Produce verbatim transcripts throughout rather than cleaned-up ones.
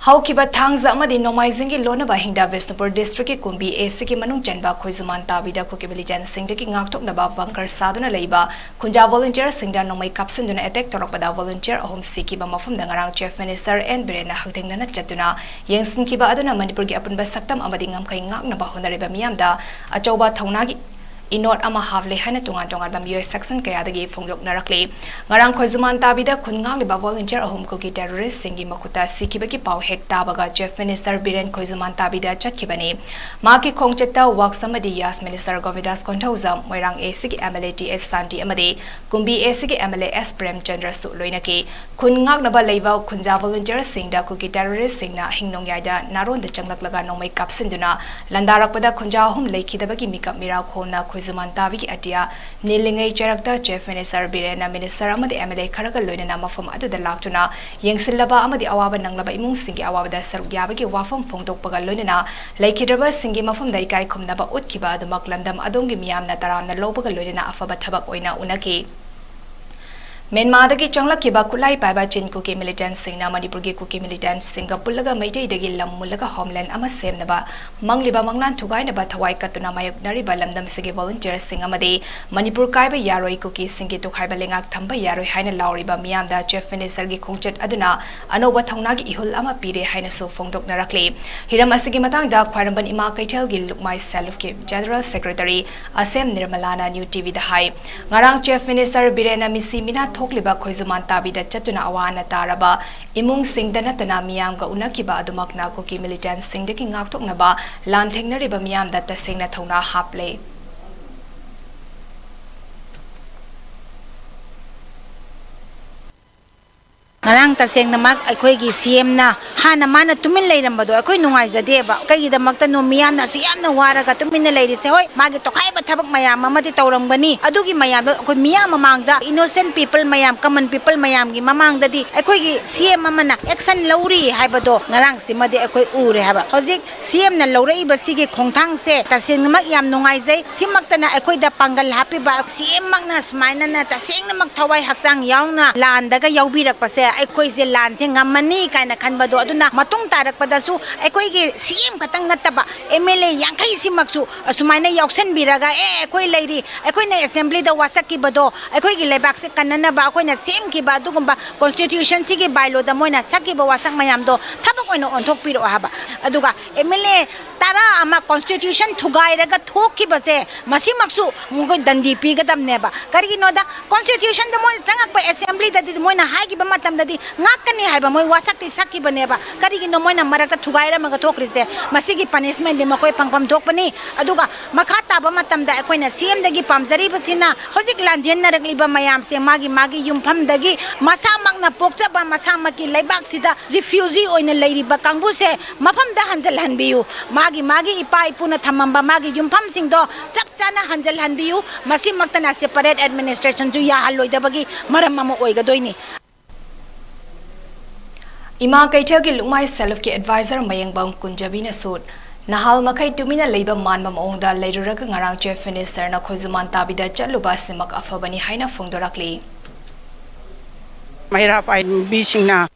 ꯍꯧꯈꯤꯕ ꯊꯥꯡꯖ ꯑꯃꯗꯤ ꯅꯣꯡꯃꯥꯏꯖꯤꯡꯒꯤ ꯂꯣꯟꯅꯕ ꯑꯍꯤꯡꯗ ꯕꯤꯁꯅꯨꯄꯨꯔ ꯗꯤꯁꯇ꯭ꯔꯤꯛꯀꯤ ꯀꯨꯝꯕꯤ ꯑꯦꯁꯤꯒꯤ ꯃꯅꯨꯡ ꯆꯟꯕ ꯈꯣꯏꯖꯨꯃꯥꯟ ꯇꯥꯕꯤꯗ ꯀꯨꯀꯤ ꯃꯤꯂꯤꯇꯦꯟꯁꯤꯡꯗꯒꯤ ꯉꯥꯛꯊꯣꯛꯅꯕ ꯕꯪꯀꯔ ꯁꯥꯗꯨꯅ ꯂꯩꯕ ꯈꯨꯟꯖꯥ ꯚꯣꯂꯨꯟꯇꯤꯌꯔꯁꯤꯡꯗ ꯅꯣꯡꯃꯩ ꯀꯥꯞꯁꯤꯟꯗꯨꯅ ꯑꯦꯇꯦꯛ ꯇꯧꯔꯛꯄꯗ ꯚꯣꯂꯨꯟꯇꯤꯌꯔ ꯑꯍꯨꯝ ꯁꯤꯈꯤꯕ ꯃꯐꯝꯗ ꯉꯔꯥꯡ ꯆꯤꯐ ꯃꯤꯅꯤꯁꯇꯔ ꯑꯦꯟ ꯕꯤꯔꯦꯟꯅ ꯍꯛꯊꯦꯡꯅꯅ ꯆꯠꯇꯨꯅ ꯌꯦꯡꯁꯤꯟꯈꯤꯕ ꯑꯗꯨꯅ ꯃꯅꯤꯄꯨꯔꯒꯤ ꯑꯄꯨꯟꯕ ꯁꯛꯇꯝ ꯑꯃꯗꯤ ꯉꯝꯈꯩ ꯉꯥꯛꯅꯕ ꯍꯣꯠꯅꯔꯤꯕ ꯃꯤꯌꯥꯝꯗ ꯑꯆꯧꯕ ꯊꯧꯅꯥꯒꯤ ꯏꯅꯣꯠ ꯑꯃ ꯍꯥꯞꯂꯦ ꯍꯥꯏꯅ ꯇꯣꯉꯥꯟ ꯇꯣꯉꯥꯟꯕ ꯃꯤꯑꯣꯏ ꯁꯦꯛꯁꯟ ꯀꯌꯥꯗꯒꯤ ꯐꯣꯡꯗꯣꯛꯅꯔꯛꯂꯤ꯫ ꯉꯔꯥꯡ ꯈꯣꯏꯖꯨꯃꯥꯟ ꯇꯥꯕꯤꯗ ꯈꯨꯟ ꯉꯥꯛꯂꯤꯕ ꯚꯣꯂꯨꯟꯇꯤꯌꯔ ꯑꯍꯨꯝ ꯀꯨꯀꯤ ꯇꯦꯔꯣꯔꯤꯁꯁꯤꯡꯒꯤ ꯃꯈꯨꯠꯇ ꯁꯤꯈꯤꯕꯒꯤ ꯄꯥꯎ ꯍꯦꯛ ꯇꯥꯕꯒ ꯆꯤꯐ ꯃꯤꯅꯤꯁꯇꯔ ꯕꯤꯔꯦꯟ ꯈꯣꯏꯖꯨꯃꯥꯟ ꯇꯥꯕꯤꯗ ꯆꯠꯈꯤꯕꯅꯤ꯫ ꯃꯍꯥꯛꯀꯤ ꯈꯣꯡꯆꯠꯇ ꯋꯥꯛꯁ ꯑꯃꯗꯤ ꯌꯥꯁ ꯃꯤꯅꯤꯁꯇꯔ ꯒꯣꯕꯤꯟꯗꯥꯁ ꯀꯣꯟꯊꯧꯖꯝ, ꯃꯣꯏꯔꯥꯡ ꯑꯦꯁꯤꯒꯤ M L A T S Shanti ꯑꯃꯗꯤ Kumbi ꯑꯦꯁꯤꯒꯤ M L A S ꯄ꯭ꯔꯦꯝꯆꯟꯗ꯭ꯔꯁꯨ ꯂꯣꯏꯅꯈꯤ꯫ ꯈꯨꯟ ꯉꯥꯛꯅꯕ ꯂꯩꯕ ꯈꯨꯟꯖꯥ ꯚꯣꯂꯨꯟꯇꯤꯌꯔꯁꯤꯡꯗ ꯀꯨꯀꯤ ꯇꯦꯔꯣꯔꯤꯁꯁꯤꯡꯅ ꯍꯤꯡꯅꯣꯡꯌꯥꯏꯗ ꯅꯥꯔꯣꯟꯗ ꯆꯪꯂꯛꯂꯒ ꯅꯣꯡꯃꯩ ꯀꯥꯞꯁꯤꯟꯗꯨꯅ ꯂꯥꯟꯗꯥꯔꯛꯄꯗ ꯈꯨꯟꯖꯥ ꯑꯍꯨꯝ ꯂꯩꯈꯤꯗꯕꯒꯤ ꯃꯤꯀꯞ ꯃꯤꯔꯥꯎ ꯈꯣꯡꯅ ꯈꯣꯏꯖꯨꯃꯥꯟ ꯇꯥꯕꯤꯒꯤ ꯑꯇꯤꯌꯥ ꯅꯤꯜꯂꯤꯉꯩ ꯆꯩꯔꯛꯇ ꯆꯤꯐ ꯃꯤꯅꯤꯁꯇꯔ ꯕꯤꯔꯦꯟꯅ ꯃꯤꯅꯤꯁꯇꯔ ꯑꯃꯗꯤ ꯑꯦꯝ ꯑꯦꯜ ꯑꯦ ꯈꯔꯒ ꯂꯣꯏꯅꯅ ꯃꯐꯝ ꯑꯗꯨꯗ ꯂꯥꯛꯇꯨꯅ ꯌꯦꯡꯁꯤꯜꯂꯕ ꯑꯃꯗꯤ ꯑꯋꯥꯕ ꯅꯪꯂꯕ ꯏꯃꯨꯡꯁꯤꯡꯒꯤ ꯑꯋꯥꯕꯗ ꯁꯔꯨꯛ ꯌꯥꯕꯒꯤ ꯋꯥꯐꯝ ꯐꯣꯡꯗꯣꯛꯄꯒ ꯂꯣꯏꯅꯅ ꯂꯩꯈꯤꯗ꯭ꯔꯕꯁꯤꯡꯒꯤ ꯃꯐꯝꯗ ꯏꯀꯥꯏ ꯈꯨꯝꯅꯕ ꯎꯠꯈꯤꯕ ꯑꯗꯨꯃꯛ ꯂꯝꯗꯝ ꯑꯗꯣꯝꯒꯤ ꯃꯤꯌꯥꯝꯅ ꯇꯔꯥꯝꯅ ꯂꯧꯕꯒ ꯂꯣꯏꯅꯅ ꯑꯐꯕ ꯊꯕꯛ ꯑꯣꯏꯅ ꯎꯅꯈꯤ꯫ ꯃ꯭ꯌꯥꯟꯃꯥꯔꯗꯒꯤ ꯆꯪꯂꯛꯈꯤꯕ ꯈꯨꯠꯂꯥꯏ ꯄꯥꯏꯕ ꯆꯤꯟ ꯀꯨꯀꯤ ꯃꯤꯂꯤꯇꯦꯟꯠꯁꯤꯡꯅ ꯃꯅꯤꯄꯨꯔꯒꯤ ꯀꯨꯀꯤ ꯃꯤꯂꯤꯇꯦꯟꯠꯁꯤꯡꯒ ꯄꯨꯜꯂꯒ ꯃꯩꯇꯩꯗꯒꯤ ꯂꯝ ꯃꯨꯜꯂꯒ ꯍꯣꯝꯂꯦꯟ ꯑꯃ ꯁꯦꯝꯅꯕ ꯃꯪꯂꯤꯕ ꯃꯪꯂꯥꯟ ꯊꯨꯒꯥꯏꯅꯕ ꯊꯋꯥꯏ ꯀꯠꯇꯨꯅ ꯃꯥꯌꯣꯛꯅꯔꯤꯕ ꯂꯝꯗꯝꯁꯤꯒꯤ ꯚꯣꯂꯨꯟꯇꯤꯌꯔꯁꯤꯡ ꯑꯃꯗꯤ ꯃꯅꯤꯄꯨꯔ ꯀꯥꯏꯕ ꯌꯥꯔꯣꯏ, ꯀꯨꯀꯤꯁꯤꯡꯒꯤ ꯇꯣꯈꯥꯏꯕ ꯂꯩꯉꯥꯛ ꯊꯝꯕ ꯌꯥꯔꯣꯏ ꯍꯥꯏꯅ ꯂꯥꯎꯔꯤꯕ ꯃꯤꯌꯥꯝꯗ ꯆꯤꯐ ꯃꯤꯅꯤꯁꯇꯔꯒꯤ ꯈꯣꯡꯆꯠ ꯑꯗꯨꯅ ꯑꯅꯧꯕ ꯊꯧꯅꯥꯒꯤ ꯏꯍꯨꯜ ꯑꯃ ꯄꯤꯔꯦ ꯍꯥꯏꯅꯁꯨ ꯐꯣꯡꯗꯣꯛꯅꯔꯛꯂꯤ꯫ ꯍꯤꯔꯝ ꯑꯁꯤꯒꯤ ꯃꯇꯥꯡꯗ ꯈ꯭ꯋꯥꯏꯔꯝꯕꯟ ꯏꯃꯥ ꯀꯩꯊꯦꯜꯒꯤ ꯂꯨꯛꯃꯥꯏ ꯁꯦꯜꯐꯀꯤ ꯖꯦꯅꯔꯦꯜ ꯁꯦꯀ꯭ꯔꯦꯇꯔꯤ ꯑꯁꯦꯝ ꯅꯤꯔꯃꯂꯥꯅ ꯅ꯭ꯌꯨ ꯇꯤꯚꯤꯗ ꯍꯥꯏ꯫ ꯉꯔꯥꯡ ꯆꯤꯐ ꯃꯤꯅꯤꯁꯇꯔ ꯕꯤꯔꯦꯟꯅ ꯃꯤꯁꯤ ꯃꯤꯅꯥ ꯊꯣꯛꯂꯤꯕ ꯈꯣꯏꯖꯨꯃꯥꯟ ꯇꯥꯕꯤꯗ ꯆꯠꯇꯨꯅ ꯑꯋꯥ ꯑꯅꯥ ꯇꯥꯔꯕ ꯏꯃꯨꯡꯁꯤꯡꯗ ꯅꯠꯇꯅ ꯃꯤꯌꯥꯝꯒ ꯎꯅꯈꯤꯕ ꯑꯗꯨꯃꯛꯅ ꯀꯨꯀꯤ ꯃꯤꯂꯤꯇꯦꯟꯠꯁꯤꯡꯗꯒꯤ ꯉꯥꯛꯊꯣꯛꯅꯕ ꯂꯥꯟꯊꯦꯡꯅꯔꯤꯕ ꯃꯤꯌꯥꯝꯗ ꯇꯁꯦꯡꯅ ꯊꯧꯅꯥ ꯍꯥꯞꯂꯦ꯫ ꯉꯔꯥꯡ ꯇꯁꯦꯡꯅꯃꯛ ꯑꯩꯈꯣꯏꯒꯤ ꯁꯤ ꯑꯦꯝꯅ ꯍꯥꯟꯅ ꯃꯥꯅ ꯇꯨꯃꯤꯟ ꯂꯩꯔꯝꯕꯗꯣ ꯑꯩꯈꯣꯏ ꯅꯨꯡꯉꯥꯏꯖꯗꯦꯕ꯫ ꯀꯩꯒꯤꯗꯃꯛꯇꯅꯣ ꯃꯤꯌꯥꯝꯅ ꯑꯁꯨꯛ ꯌꯥꯝꯅ ꯋꯥꯔꯒ ꯇꯨꯃꯤꯟꯅ ꯂꯩꯔꯤꯁꯦ? ꯍꯣꯏ, ꯃꯥꯒꯤ ꯇꯣꯈꯥꯏꯕ ꯊꯕꯛ ꯃꯌꯥꯝ ꯑꯃꯗꯤ ꯇꯧꯔꯝꯒꯅꯤ, ꯑꯗꯨꯒꯤ ꯃꯌꯥꯝꯗꯣ ꯑꯩꯈꯣꯏ ꯃꯤꯌꯥꯝ ꯃꯃꯥꯡꯗ, innocent people ꯃꯌꯥꯝ, common people ꯃꯌꯥꯝꯒꯤ ꯃꯃꯥꯡꯗꯗꯤ ꯑꯩꯈꯣꯏꯒꯤ ꯁꯤ ꯑꯦꯝ ꯑꯃꯅ action ꯂꯧꯔꯤ ꯍꯥꯏꯕꯗꯣ ꯉꯔꯥꯡꯁꯤꯃꯗꯤ ꯑꯩꯈꯣꯏ ꯎꯔꯦ ꯍꯥꯏꯕ꯫ ꯍꯧꯖꯤꯛ ꯁꯤ ꯑꯦꯝꯅ ꯂꯧꯔꯛꯏꯕ ꯁꯤꯒꯤ ꯈꯣꯡꯊꯥꯡꯁꯦ ꯇꯁꯦꯡꯅꯃꯛ ꯌꯥꯝ ꯅꯨꯡꯉꯥꯏꯖꯩ꯫ ꯁꯤꯃꯛꯇꯅ ꯑꯩꯈꯣꯏꯗ ꯄꯥꯡꯒꯜ ꯍꯥꯞꯄꯤꯕ ꯁꯤ ꯑꯦꯝꯃꯛꯅ ꯁꯨꯃꯥꯏꯅꯅ ꯇꯁꯦꯡꯅꯃꯛ ꯊꯋꯥꯏ ꯍꯛꯆꯥꯡ ꯌꯥꯎꯅ ꯂꯥꯟꯗꯒ ꯌꯥꯎꯕꯤꯔꯛꯄꯁꯦ ꯑꯩꯈꯣꯏꯁꯦ ꯂꯥꯟꯁꯦ ꯉꯝꯃꯅꯤ ꯀꯥꯏꯅ ꯈꯟꯕꯗꯣ, ꯑꯗꯨꯅ ꯃꯇꯨꯡ ꯇꯥꯔꯛꯄꯗꯁꯨ ꯑꯩꯈꯣꯏꯒꯤ ꯁꯤ ꯑꯦꯝ ꯈꯛꯇꯪ ꯅꯠꯇꯕ ꯑꯦꯝ ꯑꯦꯜ ꯑꯦ ꯌꯥꯡꯈꯩꯁꯤꯃꯛꯁꯨ ꯑꯁꯨꯃꯥꯏꯅ ꯌꯥꯎꯁꯟꯕꯤꯔꯒ, "ꯑꯦ, ꯑꯩꯈꯣꯏ ꯂꯩꯔꯤ, ꯑꯩꯈꯣꯏꯅ ꯑꯦꯁꯦꯝꯕ꯭ꯂꯤꯗ ꯋꯥꯁꯛꯈꯤꯕꯗꯣ, ꯑꯩꯈꯣꯏꯒꯤ ꯂꯩꯕꯥꯛꯁꯦ ꯀꯟꯅꯅꯕ ꯑꯩꯈꯣꯏꯅ ꯁꯦꯝꯈꯤꯕ ꯑꯗꯨꯒꯨꯝꯕ ꯀꯣꯟꯁꯇꯤꯇ꯭ꯌꯨꯁꯟꯁꯤꯒꯤ ꯕꯥꯏꯂꯣꯗ ꯃꯣꯏꯅ ꯁꯛꯈꯤꯕ ꯋꯥꯁꯛ ꯃꯌꯥꯝꯗꯣ ꯊꯕꯛ ꯑꯣꯏꯅ ꯑꯣꯟꯊꯣꯛꯄꯤꯔꯛꯑꯣ" ꯍꯥꯏꯕ꯫ ꯑꯗꯨꯒ ꯑꯦꯝ ꯑꯦꯜ ꯑꯦ ꯇꯔꯥ ꯑꯃ ꯀꯣꯟꯁꯇꯤꯇ꯭ꯌꯨꯁꯟ ꯊꯨꯒꯥꯏꯔꯒ ꯊꯣꯛꯈꯤꯕꯁꯦ, ꯃꯁꯤꯃꯛꯁꯨ ꯃꯈꯣꯏ ꯗꯟꯗꯤ ꯄꯤꯒꯗꯕꯅꯦꯕ꯫ ꯀꯔꯤꯒꯤꯅꯣꯗ, ꯀꯣꯟꯁꯇꯤꯇ꯭ꯌꯨꯁꯟꯗ ꯃꯣꯏꯅ ꯆꯪꯉꯛꯄ ꯑꯦꯁꯦꯝꯕ꯭ꯂꯤꯗꯗꯤ ꯃꯣꯏꯅ ꯍꯥꯏꯈꯤꯕ ꯃꯇꯝꯗꯗꯤ ꯉꯥꯛꯀꯅꯤ ꯍꯥꯏꯕ ꯃꯣꯏ ꯋꯥꯁꯛꯇꯤ ꯁꯛꯈꯤꯕꯅꯦꯕ꯫ ꯀꯔꯤꯒꯤꯅꯣ ꯃꯣꯏꯅ ꯃꯔꯛꯇ ꯊꯨꯒꯥꯏꯔꯝꯃꯒ ꯊꯣꯛꯈ꯭ꯔꯤꯁꯦ? ꯃꯁꯤꯒꯤ ꯄꯅꯤꯁꯃꯦꯟꯗꯤ ꯃꯈꯣꯏ ꯐꯪꯐꯝ ꯊꯣꯛꯄꯅꯤ꯫ ꯑꯗꯨꯒ ꯃꯈꯥ ꯇꯥꯕ ꯃꯇꯝꯗ ꯑꯩꯈꯣꯏꯅ ꯁꯤ ꯑꯦꯝꯗꯒꯤ ꯄꯥꯝꯖꯔꯤꯕꯁꯤꯅ, ꯍꯧꯖꯤꯛ ꯂꯥꯟꯖꯦꯟꯅꯔꯛꯂꯤꯕ ꯃꯌꯥꯝꯁꯦ ꯃꯥꯒꯤ ꯃꯥꯒꯤ ꯌꯨꯝꯐꯝꯗꯒꯤ, ꯃꯁꯥꯃꯛꯅ ꯄꯣꯛꯆꯕ ꯃꯁꯥꯃꯛꯀꯤ ꯂꯩꯕꯥꯛꯁꯤꯗ ꯔꯤꯐ꯭ꯌꯨꯖꯤ ꯑꯣꯏꯅ ꯂꯩꯔꯤꯕ ꯀꯥꯡꯕꯨꯁꯦ ꯃꯐꯝꯗ ꯍꯟꯖꯤꯜꯍꯟꯕꯤꯌꯨ꯫ ꯃꯥꯒꯤ ꯃꯥꯒꯤ ꯏꯄꯥ ꯏꯄꯨꯅ ꯊꯝꯃꯝꯕ ꯃꯥꯒꯤ ꯌꯨꯝꯐꯝꯁꯤꯡꯗꯣ ꯆꯞ ꯆꯥꯅ ꯍꯟꯖꯤꯜꯍꯟꯕꯤꯌꯨ꯫ ꯃꯁꯤꯃꯛꯇꯅ ꯁꯦꯄꯔꯦꯠ ꯑꯦꯗꯃꯤꯅꯤꯁꯇ꯭ꯔꯦꯁꯟꯁꯨ ꯌꯥꯍꯜꯂꯣꯏꯗꯕꯒꯤ ꯃꯔꯝ ꯑꯃ ꯑꯣꯏꯒꯗꯣꯏꯅꯤ꯫ ꯏꯃꯥ ꯀꯩꯊꯦꯜꯒꯤ ꯂꯨꯛꯃꯥꯏ ꯁꯦꯜꯐꯀꯤ ꯑꯦꯗꯚꯥꯏꯖꯔ ꯃꯌꯦꯡꯕꯝ ꯀꯨꯟꯖꯕꯤꯅꯁꯨ ꯅꯍꯥꯜ ꯃꯈꯩ ꯇꯨꯃꯤꯟꯅ ꯂꯩꯕ ꯃꯥꯟꯕ ꯃꯑꯣꯡꯗ ꯂꯩꯔꯨꯔꯒ ꯉꯔꯥꯡ ꯆꯤꯐ ꯃꯤꯅꯤꯁꯇꯔꯅ ꯈꯣꯏꯖꯨꯃꯥꯟ ꯇꯥꯕꯤꯗ ꯆꯠꯂꯨꯕ ꯑꯁꯤꯃꯛ ꯑꯐꯕꯅꯤ ꯍꯥꯏꯅ ꯐꯣꯡꯗꯣꯔꯛꯂꯤ꯫ ꯃꯩꯔꯥ ꯄꯥꯏꯕꯤꯁꯤꯡꯅ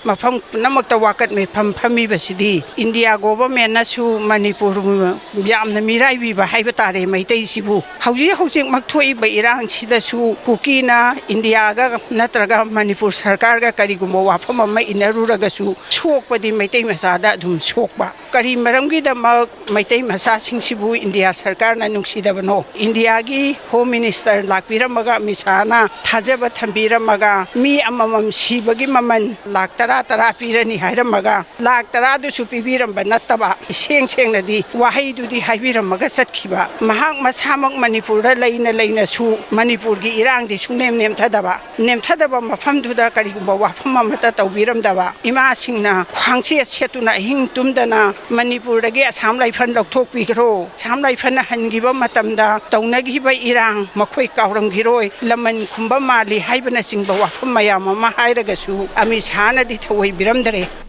ꯃꯐꯝ ꯄꯨꯝꯅꯃꯛꯇ ꯋꯥꯀꯠ ꯃꯤꯐꯝ ꯐꯝꯃꯤꯕꯁꯤꯗꯤ ꯏꯟꯗꯤꯌꯥ ꯒꯣꯚꯔꯟꯃꯦꯟꯠꯅꯁꯨ ꯃꯅꯤꯄꯨꯔ ꯌꯥꯝꯅ ꯃꯤꯔꯥꯏꯕꯤꯕ ꯍꯥꯏꯕ ꯇꯥꯔꯦ ꯃꯩꯇꯩꯁꯤꯕꯨ꯫ ꯍꯧꯖꯤꯛ ꯍꯧꯖꯤꯛꯃꯛ ꯊꯣꯛꯏꯕ ꯏꯔꯥꯡꯁꯤꯗꯁꯨ ꯀꯨꯀꯤꯅ ꯏꯟꯗꯤꯌꯥꯒ ꯅꯠꯇ꯭ꯔꯒ ꯃꯅꯤꯄꯨꯔ ꯁꯔꯀꯥꯔꯒ ꯀꯔꯤꯒꯨꯝꯕ ꯋꯥꯐꯝ ꯑꯃ ꯏꯟꯅꯔꯨꯔꯒꯁꯨ ꯁꯣꯛꯄꯗꯤ ꯃꯩꯇꯩ ꯃꯆꯥꯗ ꯑꯗꯨꯝ ꯁꯣꯛꯄ꯫ ꯀꯔꯤ ꯃꯔꯝꯒꯤꯗꯃꯛ ꯃꯩꯇꯩ ꯃꯆꯥꯁꯤꯡꯁꯤꯕꯨ ꯏꯟꯗꯤꯌꯥ ꯁꯔꯀꯥꯔꯅ ꯅꯨꯡꯁꯤꯗꯕꯅꯣ? ꯏꯟꯗꯤꯌꯥꯒꯤ ꯍꯣꯝ ꯃꯤꯅꯤꯁꯇꯔ ꯂꯥꯛꯄꯤꯔꯝꯃꯒ ꯑꯃꯤꯠ ꯁꯥꯍꯅ ꯊꯥꯖꯕ ꯊꯝꯕꯤꯔꯝꯃꯒ ꯃꯤ ꯑꯃꯃꯝ ꯁꯤꯕꯒꯤ ꯃꯃꯜ ꯂꯥꯈ ꯇꯔꯥ ꯇꯔꯥ ꯄꯤꯔꯅꯤ ꯍꯥꯏꯔꯝꯃꯒ ꯂꯥꯈ ꯇꯔꯥꯗꯨꯁꯨ ꯄꯤꯕꯤꯔꯝꯕ ꯅꯠꯇꯕ, ꯏꯁꯦꯡ ꯁꯦꯡꯅꯗꯤ ꯋꯥꯍꯩꯗꯨꯗꯤ ꯍꯥꯏꯕꯤꯔꯝꯃꯒ ꯆꯠꯈꯤꯕ꯫ ꯃꯍꯥꯛ ꯃꯁꯥꯃꯛ ꯃꯅꯤꯄꯨꯔꯗ ꯂꯩꯅ ꯂꯩꯅꯁꯨ ꯃꯅꯤꯄꯨꯔꯒꯤ ꯏꯔꯥꯡꯗꯤ ꯁꯨꯡꯅꯦꯝ ꯅꯦꯝꯊꯗꯕ꯫ ꯅꯦꯝꯊꯗꯕ ꯃꯐꯝꯗꯨꯗ ꯀꯔꯤꯒꯨꯝꯕ ꯋꯥꯐꯝ ꯑꯃꯠꯇ ꯇꯧꯕꯤꯔꯝꯗꯕ꯫ ꯏꯃꯥꯁꯤꯡꯅ ꯈ꯭ꯋꯥꯡꯆꯦꯠ ꯁꯦꯠꯇꯨꯅ ꯑꯍꯤꯡ ꯇꯨꯝꯗꯅ ꯃꯅꯤꯄꯨꯔꯗꯒꯤ ꯑꯁꯥꯝ ꯔꯥꯏꯐꯜ ꯂꯧꯊꯣꯛꯄꯤꯈ꯭ꯔꯣ, ꯑꯁꯥꯝ ꯔꯥꯏꯐꯜꯅ ꯍꯟꯈꯤꯕ ꯃꯇꯝꯗ ꯇꯧꯅꯈꯤꯕ ꯏꯔꯥꯡ ꯃꯈꯣꯏ ꯀꯥꯎꯔꯝꯈꯤꯔꯣꯏ, ꯂꯃꯟ ꯈꯨꯝꯕ ꯃꯥꯜꯂꯤ ꯍꯥꯏꯕꯅꯆꯤꯡꯕ ꯋꯥꯐꯝ ꯃꯌꯥꯝ ꯑꯃ ꯍꯥꯏꯔꯒꯁꯨ ꯑꯃꯤꯠ ꯁꯥꯍꯅꯗꯤ ꯊꯧꯑꯣꯏꯕꯤꯔꯝꯗ꯭ꯔꯦ꯫